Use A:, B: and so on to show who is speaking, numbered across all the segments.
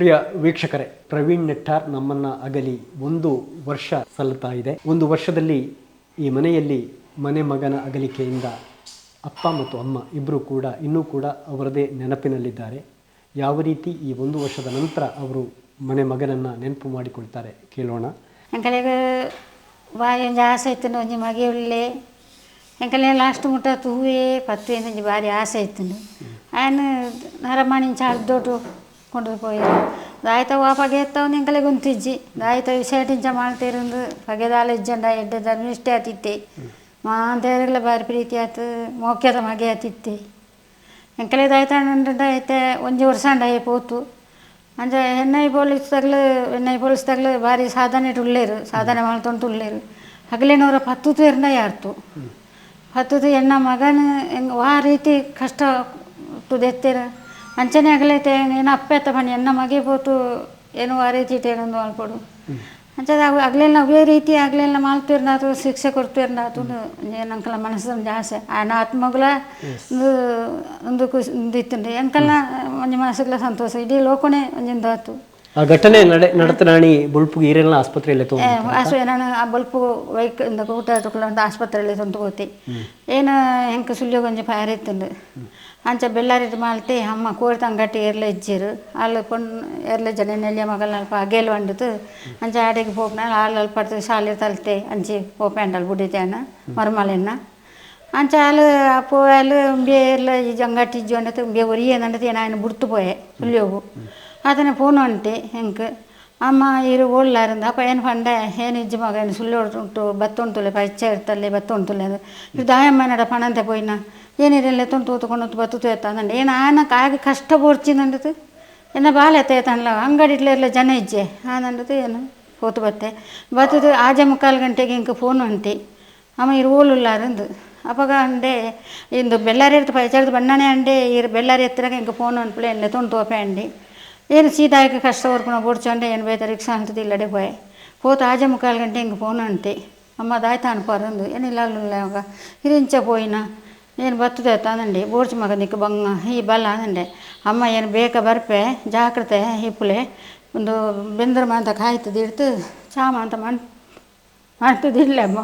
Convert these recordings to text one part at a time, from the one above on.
A: ಪ್ರಿಯ ವೀಕ್ಷಕರೇ, ಪ್ರವೀಣ್ ನೆಟ್ಟಾರ್ ನಮ್ಮನ್ನು ಅಗಲಿ 1 ವರ್ಷ ಸಲ್ಲುತ್ತಾ ಇದೆ. 1 ವರ್ಷದಲ್ಲಿ ಈ ಮನೆಯಲ್ಲಿ ಮನೆ ಮಗನ ಅಗಲಿಕೆಯಿಂದ ಅಪ್ಪ ಮತ್ತು ಅಮ್ಮ ಇಬ್ಬರೂ ಕೂಡ ಇನ್ನೂ ಕೂಡ ಅವರದೇ ನೆನಪಿನಲ್ಲಿದ್ದಾರೆ. ಯಾವ ರೀತಿ ಈ 1 ವರ್ಷದ ನಂತರ ಅವರು ಮನೆ ಮಗನನ್ನು ನೆನಪು ಮಾಡಿಕೊಳ್ತಾರೆ ಕೇಳೋಣ.
B: ಎಂಕಲೆಗ್ ಬಾರಿ ಒಂಜಿ ಆಸೆ ಇತ್ತುಂಡು, ಒಂಜಿ ಮಗೆ ಉಲ್ಲೆ ಎಂಕಲೆ ಲಾಸ್ಟ್ ಮುಟ್ಟ ತೂವೇ ಪತ್ತು ಒಂಜಿ ಬಾರಿ ಆಸೆ ಇತ್ತುಂಡು. ಆಯನ್ ನರಮಾನಿಂಚ ಅರ್ಧೋಟು ಕೊಂಡು ಪೋಯೆರ್. ದಾಯಿತ ವಾ ಪಗೆ ಎತ್ತವೊಂದು ಎಂಕಲೆಗ್ ಗೊಂತಿಜ್ಜಿ. ದಾಯಿತ ವಿಷಯಟಿಂಚ ಮಲ್ತೆರುಂದು ಪಗೆದಾಲ ಇಜ್ಜಂಡ ಎಡ್ಡೆ ಧರ್ಮಿಷ್ಠೆ ಆತಿತ್ತೆ. ಮಾಂತೇರೆಗ್ಲ ಬಾರಿ ಪ್ರೀತಿ ಆತು, ಮೋಕ್ಯದ ಮಗೆ ಆತಿತ್ತೆ. ಎಂಕಲೆ ದಾಯಿತ ಐತೆ 1 ವರ್ಷ ಅಂಡ ಪೋತು. ಅಂಚ N I police ತಗ್ಲು N I police ತಗ್ಲು ಬಾರಿ ಸಾಧನೆ ಉಲ್ಲೇರು, ಸಾಧನೆ ಮಲ್ತೊಂದು ಉಲ್ಲೇರು. ಹಗಲಿನವರ ಪತ್ತು ತೇರ್ನ ಯಾರ್ತು ಪತ್ತುದು ಎನ್ನ ಮಗನ ಎಂಗ್ ವಾ ರೀತಿ ಕಷ್ಟ ತುದೆತ್ತೇರ ಅಂಚನೆ ಆಗಲೈತೆ. ಏನು ಅಪ್ಪೆತ್ತ ಬನ್ನಿ ಎನ್ನ ಮಗೆ ಪೋತು ಏನು ಆ ರೀತಿ ಇಟ್ಟೇನೊಂದು ಮಲ್ಪೊಡು ಅಂಚದ ಅಗ್ಲೆಲ್ಲ ಅವೇ ರೀತಿ ಆಗ್ಲೆಲ್ಲ ಮಲ್ತೇರ್ನಾತು, ಶಿಕ್ಷೆ ಕೊಡ್ತೇರ್ನಾತು ನಂಕಲ ಮನಸ್ಸು ಆಸೆ. ಆಯನ ಆತ್ಮಗುಲ ಒಂದು ಒಂದು ಖುಷಿ ಇತ್ತುಂಡು. ಎಂಕಲ್ನ ಒಂಜಿ ಮನಸ್ಸುಗಳ ಸಂತೋಷ, ಇಡೀ ಲೋಕನೇ ಒಂಜಿಂದು ಆತು.
A: ಆ ಘಟನೆ ನಡತನಾಣಿ ಬೊಲ್ಪುಗೆ ಈರೆಲ್ಲ ಆಸ್ಪತ್ರೆಯಲ್ಲಿ
B: ನಾನು ಆ ಬೊಲ್ಪು ವೈಕ್ ಊಟ ಆಸ್ಪತ್ರೆಯಲ್ಲಿ ತೊಂದು ಹೋತಿ. ಏನು ಹೆಂಗೆ ಸುಳ್ಯೋಗ ಒಂಜಿ ಫೈರ್ ಇತ್ತುಂಡು. ಅಂಚ ಬೆಳ್ಳಾರಿ ಮಾಲ್ತಿ ಅಮ್ಮ ಕೋರಿ ತಂಗಟ್ಟಿ ಏರ್ಲ ಇಜ್ಜಿರು ಅಲ್ಲಿ ಪೊಣ್ಣು ಏರ್ಲ ಜನ ನೆಲ್ಲಿಯ ಮಗಲ್ ಅಲ್ಪ ಅಗೇಲ್ వండుತು. ಅಂಚ ಆಡೆಗೆ ಪೋಪುನ ಆಳು ಅಲ್ಪ ಶಾಲೆ ತಲ್ತೆ ಅಂಚಿ ಪೋಪೆಂಡಲ್ ಬುಡಿತೇನ ಮರುಮಲೆನ್ನ. ಅಂಚ ಆಳು ಪೋಯಾಲು ಉಂಬೆ ಏರ್ಲ ಅಂಗಟ್ಟಿ ಇಜ್ಜಿ ಅಂಡತು ಉಂಬೆ ಒರಿಯೇನಂಡತು ಏನು ఆయన ಬುಡ್ತು ಪೋಯೆ ಸುಳ್ಯೋಗು. ಆತನೆ ಫೋನ್ ಅಂಟೆ ಹೆಂಗೆ ಅಮ್ಮ ಇರು ಓಡ್ಲಾರಿಂದ ಅಪ್ಪ ಏನು ಪಂಡೆ ಏನು ಇಜ್ಜಿ ಮಗ ಏನು ಸುಳ್ಳು ಉಂಟು ಬತ್ತುಂಟುಲೆ ಪಚ್ಚ ಇರ್ತಲ್ಲಿ ಬತ್ತುಂಟುಲೆ ಇದು ದಾಯಮ್ಮ ನಡ ಪಣಂತೆ ಪೋಯಿನ ಏನಿರಲ್ಲ ತೊಂದು ತೂತುಕೊಂಡು ಬತ್ತು ಎತ್ತಂದಂಡೆ ಏನು ಆನಕ್ಕೆ ಆಗಿ ಕಷ್ಟ ಬೋರ್ಚಿಂದಂಡತು ಎನ್ನ ಬಾಲ ಎತ್ತ ಅಂಗಡಿ ಇಟ್ಲ ಜನ ಇಜ್ಜೆ ಆನಂಡತು ಏನು ಹೋತು ಬತ್ತೆ ಬತ್ತದು ಆಜೆ 3:15 ಗಂಟೆಗೆ ಇಂಕ ಫೋನ್ ಅಂಟಿ ಅಮ್ಮ ಇರು ಓಲುಲ್ಲಾರಂದು. ಅಪಗ ಅಂಡೆ ಇಂದು ಬೆಳ್ಳಾರಿ ಎಡ್ತು ಪೈಚಾಡ್ದು ಬಣ್ಣನೆ ಅಂಡೆ ಇರು ಬೆಳ್ಳಾರಿ ಎತ್ತರಾಗ ಇಂಕ ಫೋನ್ ಅನ್ಪಲೆ ಎಣ್ಣೆ ತೊಂದು ತೋಪೆ ಅಂಡಿ ಏನು ಸೀದಾಯಕ ಕಷ್ಟ ಹೊರ್ಪುಣ ಬೋಡ್ಚಂಡೆ ಏನು ಬೇತ ರಿಕ್ಷಾ ಅಂತದ್ದು ಇಲ್ಲಡೆ ಪೋಯೆ ಹೋತು ಆಜೆ 3:15 ಗಂಟೆ ಹಿಂಗೆ ಫೋನ್ ಅಂಟಿ ಅಮ್ಮ ದಾಯ್ತ ಅನ್ಪಾರಂದು ಏನಿಲ್ಲ ಅವಾಗ ಇರಿಂಚ ಪೋಯಿನ ಏನು ಬತ್ತದೆ ತಂದಂಡಿ ಬೋಡ್ಚು ಮಗ ನಿಕ್ಕ ಬಂಗ ಈ ಬಲ್ಲ ಅಂದಂಡೆ ಅಮ್ಮ ಏನು ಬೇಕ ಬರ್ಪೆ ಜಾಗ್ರತೆ ಇಪ್ಪುಲೆ ಒಂದು ಬೆಂದ್ರ ಮಾಂತ ಕಾಯ್ತದ ಇಡ್ತು ಚಾಮ ಅಂತ ಮಾಡ್ತದಿಲ್ಲ ಅಮ್ಮ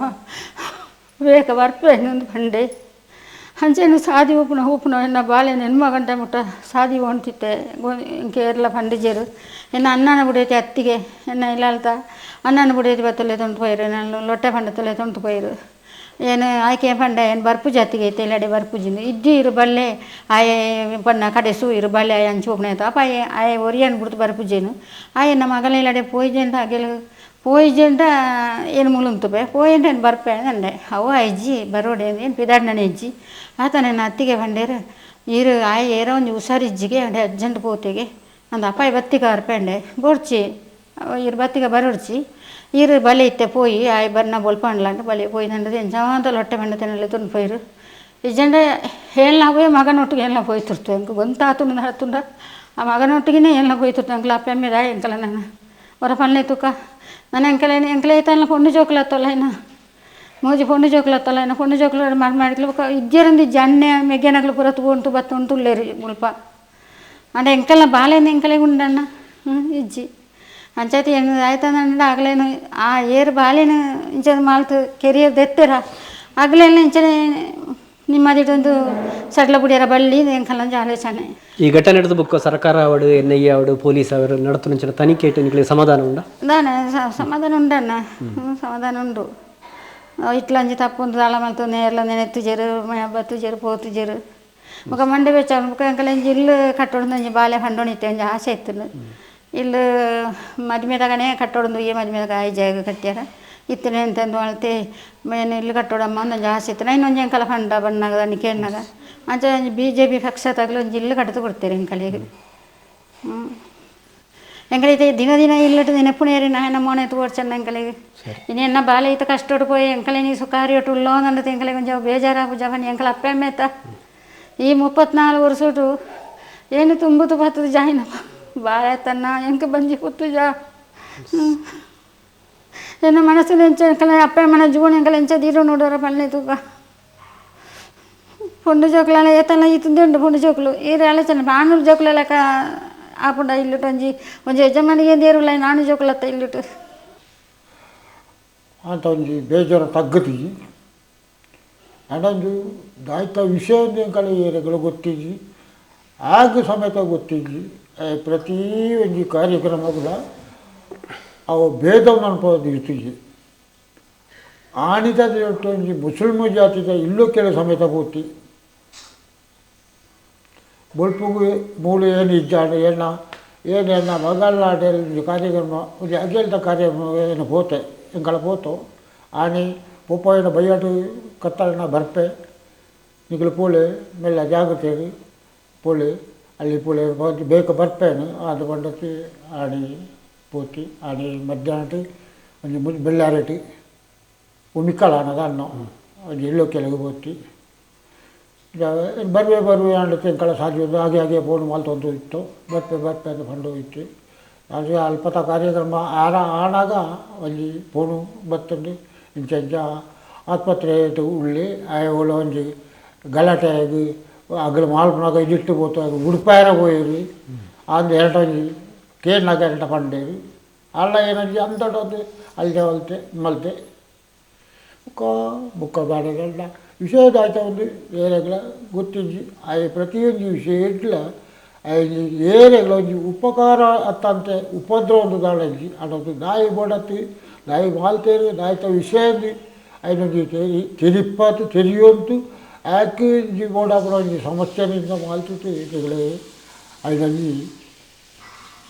B: ಬೇಕ ಬರ್ಪೆ ಇನ್ನೊಂದು ಬಂಡೆ ಅಂಚೆನು ಸಾದಿ ಉಪ್ಪುನ ಉಪ್ಪುನ ಎನ್ನ ಬಾಳೆ ನೆನ್ಮ ಗಂಟೆ ಮುಟ್ಟ ಸಾದಿ ಹೊಂಟಿತ್ತೆ ಕೇರಳ ಪಂಡಿಜರು ಎನ್ನ ಅನ್ನನ ಬುಡೈತಿ ಅತ್ತಿಗೆ ಎನ್ನ ಇಲ್ಲಾಲ್ತ ಅನ್ನನ ಬುಡೈತಿ ಬತ್ತಲೆ ತೊಂಟು ಪೋಯಿರು ನಾನು ಲೊಟ್ಟೆ ಪಂಡತ್ತಲೆ ತೊಂಟು ಪೋಯಿರು ಏನು ಆಯ್ಕೆ ಪಂಡ ಏನು ಬರ್ಪು ಜಾತಿಗೆ ಐತೆ ಇಲ್ಲಡೆ ಬರ್ಪುಜಿಂದು ಇಜ್ಜಿ ಇರು ಬಲ್ಲೆ ಆಯೆ ಪಣ್ಣ ಕಡೆ ಸೂ ಇರು ಬಲ್ಲೆ ಆಯೆ ಅಂಚು ಉಪ್ಪುನ ಅಪ್ಪ ಆಯೆ ಆಯೆ ಒರಿಯನ್ ಬಿಡ್ತು ಬರ್ಪುಜೇನು ಆಯೆ ನಮ್ಮ ಮಗಲ ಇಲ್ಲಡೆ ಪೋಯಿಜೆಂಟ ಅಗೆಲು ಪೋಯಿಜೆಂಟ ಏನು ಮುಳುಂತುಪೆ ಪೋಯಿಂಟ ಏನು ಬರ್ಪೆ ಅಂದೆ ಅವು ಅಜ್ಜಿ ಬರೋಡೆ ಏನು ಪಿದಾಡ್ನನೆ ಇಜ್ಜಿ ಆತ ನನ್ನ ಅತ್ತಿಗೆ ಬಂಡೇರು ಇರು ಆಯ್ ಏರೋ ಒಂಜಿ ಹುಷಾರಿಜ್ಜಿಗೆ ಅಂಡೆ ಅರ್ಜೆಂಟ್ ಪೋತೆಗೆ ಅಂದ ಅಪ್ಪಾಯಿ ಬತ್ತಿಗ ಅರ್ಪೆಂಡೆ ಬೋಡ್ಚಿ ಇರು ಬತ್ತಿಗ ಬರೋಡ್ಚಿ ಇರು ಬಲೆ ಇತ್ತೆ ಪೋಯಿ ಆಯ್ ಬನ್ನ ಬೊಲ್ಪಂಡ್ಲಂಡು ಬಲೆ ಪೋಯಿ ನಂಡದು ಎಂಚಾಂತ ಲೊಟ್ಟೆ ಬಂಡ ತಿನ್ನಲೆ ತುಂಡು ಪೋಯಿರು ಇಜ್ಜಂಡೆ ಏಳ್ನ ಮಗನೊಟ್ಟಿಗೆ ಎಲ್ಲ ಪೋಯ್ತಿರ್ತು ಎಂಕ್ ಗೊಂತಾತುಂಡ ಹತ್ತುಂಡ ಆ ಮಗನೊಟ್ಟಿಗೆ ಎಲ್ಲ ಪೋಯ್ತಿರ್ತು ಅಂಕಲ ಅಪ್ಪ ಅಮ್ಮೆದ ಎಂಕಲ ನನ್ನ ಹೊರ ಪಲ್ಲೆ ತುಕ್ಕ ನನ್ನ ಎಂಕಲ ಎಂಕಲ ಐತಲ್ಲ ಪೊಣ್ಣು ಜೋಕುಲತ್ತಲ್ಲ ಇನ್ನ ಮೂಜಿ ಪೊಣ್ಣು ಜೋಕುಲತ್ತಲ್ಲ ಇನ್ನ ಪೊಣ್ಣು ಜೋಕುಲು ಮಾಡಿ ಮಾಡಿಕ್ಲು ಬೊಕ ಇಜ್ಜೆರಂದು ಜನ್ನೆ ಮೆಗ್ಗೆನಕ್ಲು ಪೂರ ತೂಂಟು ಬತ್ತುಂಟು ಉಲ್ಲೇರು ಮುಲ್ಪ అంటే ಎಂಕಲ್ನ ಬಾలేంది ఎంకలే ఉండన్న ಇಜ್ಜಿ ಅಂಚಾಯ್ತು ಏನು ಆಯ್ತಂದ್ರೆ ಆಗಲೇನು ಆ ಏರು ಬಾಳೆನ ಇಂಚ ಮಾಲ್ತು ಕೆರಿಯರ್ ದೆತ್ತೆರ ಆಗಲೇನು ಇಂಚನೆ ನಿಮ್ಮದಿಟೊಂದು ಸಡ್ಲ ಬುಡಿಯರ ಬಳ್ಳಿ ಎಂಕಲ್ನ ಆಲೋಚನೆ.
A: ಈ ಘಟನೆ ನಡೆದ ಬುಕ್ಕ ಸರ್ಕಾರ ಅವಡು ಎನ್ I ಅವಡು police ಅವರು ನಡತು ತನಿಖೆ ಇಟ್ಟು ಸಮಾಧಾನ ಉಂಡ
B: ದಾನೆ ಸಮಾಧಾನ ಉಂಡಣ್ಣ, ಸಮಾಧಾನ ಉಂಡು. ಇಟ್ಲಂಜಿ ತಪ್ಪುಂದು ದಾಳ ಮಲ್ತು ನೇರ್ಲ ನೆನೆತ್ತುಜೆರು ಬತ್ತುಜೆರು ಪೋತುಜೆರು ಬೊಕ ಮಂಡೆ ಬೆಚ್ಚ ಬೊಕ ಎಂಕಲ ಇಂಜಿ ಇಲ್ಲು ಕಟ್ಟೊಂದು ಒಂಜಿ ಬಾಲೆ ಪಂಡೊಣಿತ್ತೆ ಒಂಜಿ ಆಸೆ ಇತ್ತು. ಇಲ್ಲು ಮದ್ಮೆದಾಗನೇ ಕಟ್ಟೊಡೊಂದು ಈ ಮದ್ಮೆದಾಗ ಆಯಿ ಜಾಗ ಕಟ್ಟ್ಯಾರ ಇತ್ತನೆ ಎಂತೆಂದು ಮಲ್ತೆ ಮೇನ್ ಇಲ್ಲು ಕಟ್ಟೋಡಮ್ಮ ಒಂದೊಂಜಿ ಆಸೆ ಇತ್ತು. ಇನ್ನೊಂಜಿ ಎಂಕಲ ಪಂಡ ಬಣ್ಣಗ ಕೇಣ್ಣಗ ಅಂಚ ಒಂಜಿ B J P ಪಕ್ಷ ತಗಲು ಒಂಜಿ ಇಲ್ಲು ಕಟ್ಟದು ಕೊಡ್ತೇವೆ ಎಂಕಲೆಗ್. ಎಂಕಲೈತೆ ದಿನ ದಿನ ಇಲ್ಲಟ್ಟು ನೆನಪುನೇರಿ ನಾಯನ ಮೋನೆ ತೋರ್ಚಣ್ಣ ಎಂಕಲೆಗ್ ಇನ್ನು ಎನ್ನ ಬಾಲೆ ಈತ ಕಷ್ಟೋಡು ಪೋಯಿ ಎಂಕಲೆ ನೀ ಸುಖಾರಿಯೊಟ್ಟು ಉಳ್ಳೋ ಅಂದತೆ ಎಂಕಲೆಗ್ ಒಂಜಿ ಬೇಜಾರಾಪು ಜವನಿ ಎಂಕಲ ಅಪ್ಪೆ ಅಮ್ಮೆತ್ತ ಈ 34 ವರ್ಷಟು ಏನು ತುಂಬುತು ಬತ್ತದ ಜಾಯಿನ ಬಾಳೆ ತನ್ನ ಎಂಕ ಬಂಜಿ ಪುತ್ತು ಜಾ ಎನ್ನ ಮನಸ್ಸಿನ ಎಂಚ ಎಂಕಲ ಅಪ್ಪೆ ಅಮ್ಮನ ಜೀವನ ಎಂಕಲ ಎಂಚ ದೀರು ನೋಡೋರ ಪಲ್ಲೆ ತೂಕ ಪೊಂಡು ಜೋಕುಲ ಏತನ ಈತಂದೆ ಉಂಡು ಪೊಂಡು ಜೋಕುಲು ಈ ಆಲೋಚನೆ ಬಾಣೂರು ಜೋಕುಲ ಲೆಕ್ಕ ಆಪುಂಡ ಇಲ್ಲುಟು ಒಂಜಿ ಒಂಜಿ ಯಜಮಾನಿಗೆ ದೇರುಲ್ಲ ನಾನು ಜೋಕುಲತ್ತ ಇಲ್ಲುಟು
C: ಅಂತ ಒಂಜಿ ಬೇಜಾರ ತಗ್ಗತಿ ಅಂಡೊಂದು ದಾಯ್ತ ವಿಷಯ ಕಳೆ ಏರೆಗಳು ಗೊತ್ತಿಜ್ಜಿ ಆಗ ಸಮೇತ ಗೊತ್ತಿಜ್ಜಿ ಪ್ರತಿ ಒಂಜಿ ಕಾರ್ಯಕ್ರಮಗಳ ಅವು ಭೇದವನ್ನು ಅನ್ಬೋದು ಇರ್ತಿಜ್ಜಿ ಆಣಿದ ಒಂಜಿ ಮುಸ್ಲಿಮ ಜಾತಿದ ಇಲ್ಲೂ ಕೆಲ ಸಮೇತ ಪೂರ್ತಿ ಬೊಲ್ಪುಗು ಮೂಲು ಏನು ಇಜ್ಜಾಂಡ ಏನ ಏನು ಎನ್ನ ಮಗಲ್ನಾಟ ಒಂಜಿ ಕಾರ್ಯಕ್ರಮ ಒಂಜಿ ಅಗೇಲ್ದ ಕಾರ್ಯಕ್ರಮ ಏನು ಪೋತೆ ಎಂಕಲ ಪೋತು ಆಣಿ ಪೊಪ್ಪಾಯಿನ ಬಯ್ಯಾಟು ಕತ್ತಲನ ಬರ್ಪೆ ನಿಕಲು ಪೋಲೆ ಮೆಲ್ಲ ಜಾಗ್ರತೆ ಪೋಲೆ ಅಲ್ಲಿ ಪೋಲೆ ಬೇಗ ಬರ್ಪೇನು ಅದು ಬಂಡತಿ ಆಣಿ ಪೋತಿ ಆಣಿ ಮಧ್ಯಾಹ್ನ ಒಂಜಿ ಮುಜ್ ಬೆಳ್ಳಾರಟಿ ಉಮಿಕ್ಕಳ ಅನ್ನೋದು ಅನ್ನ ಒಂಜಿ ಇಲ್ಲೋ ಕೆಳಗೆ ಪೋತಿ ಬರ್ವೆ ಬರ್ವೆ ಅಂಡತ್ತೆ ಎಂಕಲ ಸಾಧ್ಯ ಹಾಗೆ ಹಾಗೆ ಫೋನ್ ಮಲ್ತೊಂದು ಇತ್ತು ಬರ್ಪೆ ಬರ್ಪೆ ಅಂತ ಫಂಡು ಇತ್ತು ಅದು ಅಲ್ಪತ ಕಾರ್ಯಕ್ರಮ ಆರ ಆನಾಗ ಒಂಜಿ ಫೋನು ಬತ್ತುಂಡು ಇಂಚ ಇಂಚ ಆಸ್ಪತ್ರೆ ಉಳ್ಳಿ ಆಯ ಒಂಜಿ ಗಲಾಟೆ ಆಗಿ ಅಗಲು ಮಾಲ್ಪನಾಗ ಇದಿಟ್ಟು ಪೋತು ಉಡುಪಾಯರ ಪೋಯಿರಿ ಅಂದು ಎರಟ ಒಂಜಿ ಕೇರ್ನಾಗ ಎರಟ ಪಂಡೇರಿ ಅಲ್ಲ ಏನಂಜಿ ಅಂತಟೊಂದು ಅಲ್ದೆ ಮಲ್ತೆ ಮಲ್ತೆ ಬುಕ್ಕ ಬುಕ್ಕ ಬೇಡ ವಿಷಯದಾಯ್ತ ಒಂದು ಏರೆಗಳ ಗೊತ್ತಿಜ್ಜಿ ಆಯ ಪ್ರತಿಯೊಂದು ವಿಷಯ ಇಟ್ಲ ಏರೆಗಳ ಒಂಜಿ ಉಪಕಾರ ಅತ್ತಂತೆ ಉಪದ್ರವ ಒಂದು ದಾಳಂಜಿ ಅನ್ನೋದು ನಾಯಿ ಬೋಡತ್ತಿ ನಾಯಿ ಮಾಲ್ತೇರು ನಾಯಿತ ವಿಷಯ ಐನೊಂಜಿ ತೆರಿ ತೆರಿಪಾತು ತೆರಿಯೊಂತು ಆಕೆ ಒಂಜಿ ಬೋಡಾಪುರ ಒಂಜಿ ಸಮಸ್ಯೆನಿಂದ ಮಾಲ್ತಿತ್ತು ಇದುಗಳೇ ಐನೊಂಜಿ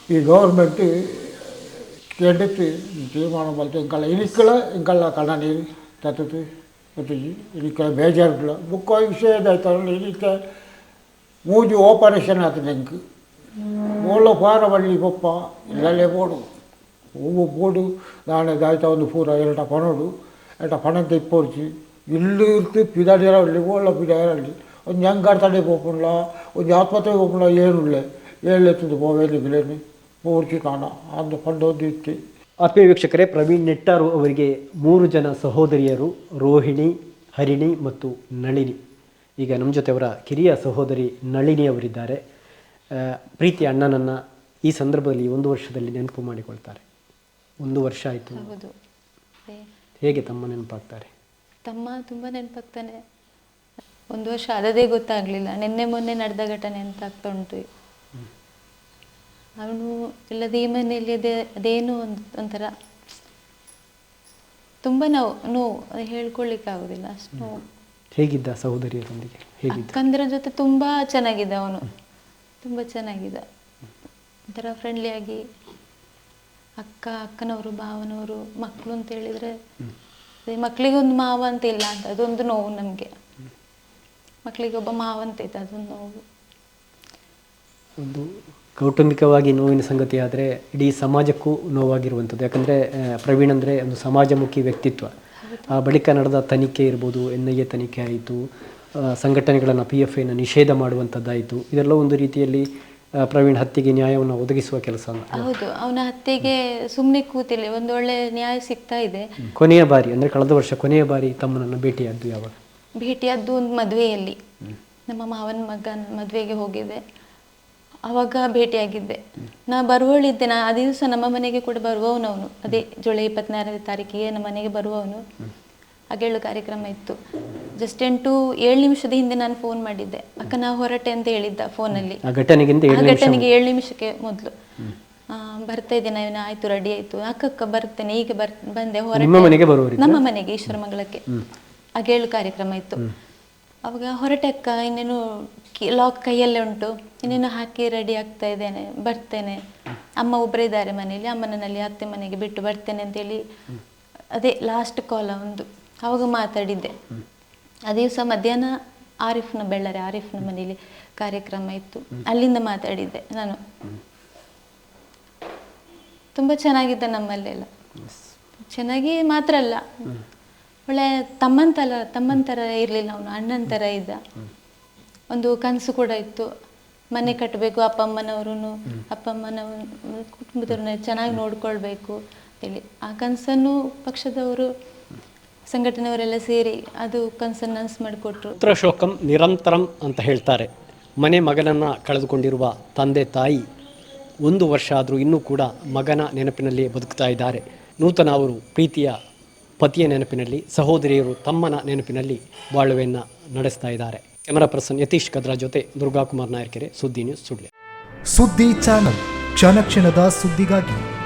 C: ಈ ಗೌರ್ಮೆಂಟ್ ಕೆಂಡಿತ್ತು ತೀರ್ಮಾನ ಮಲ್ತು ಎಂಕಲ್ಲ ಇನಿಕ್ಕಲ ಎಂಕಲ್ಲ ಕಣ್ಣ ನೀರು ತತ್ತತು ಗೊತ್ತಿಜ್ಜಿ ಇನಿಕ್ಕಲ ಬೇಜಾರುಲ್ಲ ಬುಕ್ಕ ವಿಷಯದಾಯ್ತು ಇನಿಕ್ಕ ಮೂಜಿ ಆಪರೇಷನ್ ಆತದೆ ಎಂಕ್ ಓಲ ಫಾರ ಬಳ್ಳಿ ಪಪ್ಪ ಇಲ್ಲಲ್ಲೇ ಬೋಡು ಹೂವು ಬೋಡು ದಾನೆ ದಾಯ್ತ ಒಂದು ಪೂರ ಎರಟ ಪನೋಡು ಎರಟ ಪಣಂತ ಇಪ್ಪೊರ್ಚಿ ಇಲ್ಲು ಇರ್ತು ಪಿದಾಡಿರ ಒಳ್ಳಿ ಓಲ ಪಿದಾಡಲ್ಲಿ ಒಂದು ಅಂಗಾಡ್ ತಡೆ ಪೋಪುಂಡ್ಲ ಒಂಜಿ ಆಸ್ಪತ್ರೆಗೆ ಪೋಪುಂಡ್ಲ ಏನುಳ್ಳೆ ಏಳೆತ್ತದು ಪೋವೇಲಿ ಗಿಲೇನು ಪೋರ್ಚಿ ತಾಣ ಅಂದು ಪಂಡೊಂದು ಇತ್ತು.
A: ಆತ್ಮೀಯ ವೀಕ್ಷಕರೇ, ಪ್ರವೀಣ್ ನೆಟ್ಟಾರು ಅವರಿಗೆ 3 ಜನ ಸಹೋದರಿಯರು, ರೋಹಿಣಿ, ಹರಿಣಿ ಮತ್ತು ನಳಿನಿ. ಈಗ ನಮ್ಮ ಜೊತೆ ಅವರ ಕಿರಿಯ ಸಹೋದರಿ ನಳಿನಿ ಅವರಿದ್ದಾರೆ. ಪ್ರೀತಿ ಅಣ್ಣನನ್ನು ಈ ಸಂದರ್ಭದಲ್ಲಿ 1 ವರ್ಷದಲ್ಲಿ ನೆನಪು ಮಾಡಿಕೊಳ್ತಾರೆ. 1 ವರ್ಷ ಆಯಿತು.
D: ಹೌದು.
A: ಹೇಗೆ ತಮ್ಮ ನೆನಪಾಗ್ತಾರೆ?
D: ತಮ್ಮ ತುಂಬ ನೆನಪಾಗ್ತಾನೆ. 1 ವರ್ಷ ಆದದೇ ಗೊತ್ತಾಗಲಿಲ್ಲ. ನಿನ್ನೆ ಮೊನ್ನೆ ನಡೆದ ಘಟನೆ ಅಂತ ಆಗ್ತಾ ಉಂಟು. ಅವನು ಇಲ್ಲದೆ ಈ ಮನೆಯಲ್ಲಿ ಅದೇನೋ ಒಂಥರ ತುಂಬ ನೋವು ನೋವು ಹೇಳ್ಕೊಳ್ಳಿಕ್ಕೆ ಆಗೋದಿಲ್ಲ, ಅಷ್ಟು ನೋವು.
A: ಹೇಗಿದ್ದ ಸಹೋದರಿಯರೊಂದಿಗೆ? ಹೇಗಿದ್ದ?
D: ಅಕ್ಕಂದಿರ ಜೊತೆ ತುಂಬ ಚೆನ್ನಾಗಿದ್ದ ಅವನು, ತುಂಬ ಚೆನ್ನಾಗಿದ್ದ, ಒಂಥರ ಫ್ರೆಂಡ್ಲಿಯಾಗಿ. ಅಕ್ಕ, ಅಕ್ಕನವರು, ಭಾವನವರು, ಮಕ್ಕಳು ಅಂತ ಹೇಳಿದರೆ ಮಕ್ಕಳಿಗೆ ಒಂದು ಮಾವ ಅಂತ ಇಲ್ಲ ಅಂತ ಅದೊಂದು ನೋವು ನಮಗೆ. ಮಕ್ಕಳಿಗೆ ಒಬ್ಬ ಮಾವ ಅಂತ ಇದ್ದ, ಅದೊಂದು ನೋವು.
A: ಒಂದು ಕೌಟುಂಬಿಕವಾಗಿ ನೋವಿನ ಸಂಗತಿ ಆದರೆ ಇಡೀ ಸಮಾಜಕ್ಕೂ ನೋವಾಗಿರುವಂಥದ್ದು. ಯಾಕಂದರೆ ಪ್ರವೀಣ್ ಅಂದರೆ ಒಂದು ಸಮಾಜಮುಖಿ ವ್ಯಕ್ತಿತ್ವ. ಆ ಬಳಿಕ ನಡೆದ ತನಿಖೆ ಇರ್ಬೋದು, NIA ತನಿಖೆ ಆಯಿತು, ಸಂಘಟನೆಗಳನ್ನು PFIನ ನಿಷೇಧ ಮಾಡುವಂಥದ್ದಾಯಿತು. ಇದೆಲ್ಲ ಒಂದು ರೀತಿಯಲ್ಲಿ ಪ್ರವೀಣ್ ಹತ್ಯೆಗೆ ನ್ಯಾಯವನ್ನು ಒದಗಿಸುವ ಕೆಲಸ.
D: ಹೌದು, ಅವನ ಹತ್ಯೆಗೆ ಸುಮ್ಮನೆ ಕೂತಿಲ್ಲ, ಒಂದು ಒಳ್ಳೆ ನ್ಯಾಯ ಸಿಗ್ತಾ ಇದೆ.
A: ಕೊನೆಯ ಬಾರಿ ಅಂದರೆ ಕಳೆದ ವರ್ಷ ಕೊನೆಯ ಬಾರಿ ತಮ್ಮನನ್ನು ಭೇಟಿಯಾದ್ದು ಯಾವಾಗ?
D: ಭೇಟಿಯಾದ್ದು ಒಂದು ಮದುವೆಯಲ್ಲಿ, ನಮ್ಮ ಮಾವನ ಮಗನ ಮದುವೆಗೆ ಹೋಗಿದ್ದೆ, ಆವಾಗ ಭೇಟಿಯಾಗಿದ್ದೆ. ನಾ ಬರುವಳಿದ್ದೆ, ನಾ ಆ ದಿವಸ ನಮ್ಮ ಮನೆಗೆ ಕೂಡ ಬರುವವನವನು. ಅದೇ ಜುಲೈ 24ನೇ ತಾರೀಕಿಗೆ ನಮ್ಮ ಮನೆಗೆ ಬರುವವನು. ಅಗೇಳು ಕಾರ್ಯಕ್ರಮ ಇತ್ತು. ಜಸ್ಟ್ 8-7 ನಿಮಿಷದ ಹಿಂದೆ ನಾನು ಫೋನ್ ಮಾಡಿದ್ದೆ. ಅಕ್ಕ ನಾ ಹೊರಟೆ ಅಂತ ಹೇಳಿದ್ದ ಫೋನಲ್ಲಿ.
A: ಆ ಘಟನೆಗೆ
D: 7 ನಿಮಿಷಕ್ಕೆ ಮೊದಲು ಬರ್ತಾ ಇದ್ದೇನೆ, ಆಯ್ತು ರೆಡಿ ಆಯ್ತು, ಅಕ್ಕಕ್ಕ ಬರ್ತೇನೆ ಈಗ ಬಂದೆ ಹೊರಟೆ. ನಮ್ಮ ಮನೆಗೆ ಈಶ್ವರಮಂಗಲಕ್ಕೆ ಅಗೇಳು ಕಾರ್ಯಕ್ರಮ ಇತ್ತು. ಅವಾಗ ಹೊರಟೆ ಅಕ್ಕ, ಇನ್ನೇನು ಲಾಕ್ ಕೈಯಲ್ಲೇ ಉಂಟು, ಇನ್ನೇನು ಹಾಕಿ ರೆಡಿ ಆಗ್ತಾ ಇದ್ದೇನೆ, ಬರ್ತೇನೆ, ಅಮ್ಮ ಒಬ್ಬರೇ ಇದ್ದಾರೆ ಮನೆಯಲ್ಲಿ, ಅಮ್ಮನಲ್ಲಿ ಅತ್ತೆ ಮನೆಗೆ ಬಿಟ್ಟು ಬರ್ತೇನೆ ಅಂತೇಳಿ ಅದೇ ಲಾಸ್ಟ್ ಕಾಲ್ ಒಂದು ಆವಾಗ ಮಾತಾಡಿದ್ದೆ. ಆ ದಿವಸ ಮಧ್ಯಾಹ್ನ ಆರಿಫ್ನ ಬೆಳ್ಳಾರಿ ಆರಿಫ್ನ ಮನೇಲಿ ಕಾರ್ಯಕ್ರಮ ಇತ್ತು, ಅಲ್ಲಿಂದ ಮಾತಾಡಿದ್ದೆ ನಾನು. ತುಂಬ ಚೆನ್ನಾಗಿದ್ದ ನಮ್ಮಲ್ಲೆಲ್ಲ, ಚೆನ್ನಾಗಿ ಮಾತ್ರ ಅಲ್ಲ, ಒಳ್ಳೆ ತಮ್ಮಂತರ ಇರಲಿಲ್ಲ ಅವನು, ಅಣ್ಣನ ಥರ ಇದ್ದ. ಒಂದು ಕನಸು ಕೂಡ ಇತ್ತು, ಮನೆ ಕಟ್ಟಬೇಕು, ಅಪ್ಪ ಅಮ್ಮನವರು ಅಪ್ಪ ಅಮ್ಮನ ಕುಟುಂಬದವ್ರನ್ನ ಚೆನ್ನಾಗಿ ನೋಡ್ಕೊಳ್ಬೇಕು ಅಂತೇಳಿ. ಆ ಕನಸನ್ನು ಪಕ್ಷದವರು ಸಂಘಟನೆಯವರೆಲ್ಲ ಸೇರಿ ಅದು ಕನಸನ್ನು ನನಸು ಮಾಡಿಕೊಟ್ರು.
A: ಪುತ್ರಶೋಕಂ ನಿರಂತರಂ ಅಂತ ಹೇಳ್ತಾರೆ. ಮನೆ ಮಗನನ್ನು ಕಳೆದುಕೊಂಡಿರುವ ತಂದೆ ತಾಯಿ ಒಂದು ವರ್ಷ ಆದರೂ ಇನ್ನೂ ಕೂಡ ಮಗನ ನೆನಪಿನಲ್ಲಿ ಬದುಕ್ತಾ ಇದ್ದಾರೆ. ನೂತನ ಅವರು ಪ್ರೀತಿಯ ಪತಿಯ ನೆನಪಿನಲ್ಲಿ, ಸಹೋದರಿಯರು ತಮ್ಮನ ನೆನಪಿನಲ್ಲಿ ಬಾಳುವೆಯನ್ನು ನಡೆಸ್ತಾ ಇದ್ದಾರೆ. ಕ್ಯಾಮರಾ ಪರ್ಸನ್ ಯತೀಶ್ ಕದ್ರಾ ಜೊತೆ ದುರ್ಗಾಕುಮಾರ್ ನಾಯರ್ಕೆರೆ, ಸುದ್ದಿ ನ್ಯೂಸ್, ಸುಳ್ಯ.
E: ಸುದ್ದಿ ಚಾನಲ್, ಕ್ಷಣ ಕ್ಷಣದ ಸುದ್ದಿಗಾಗಿ.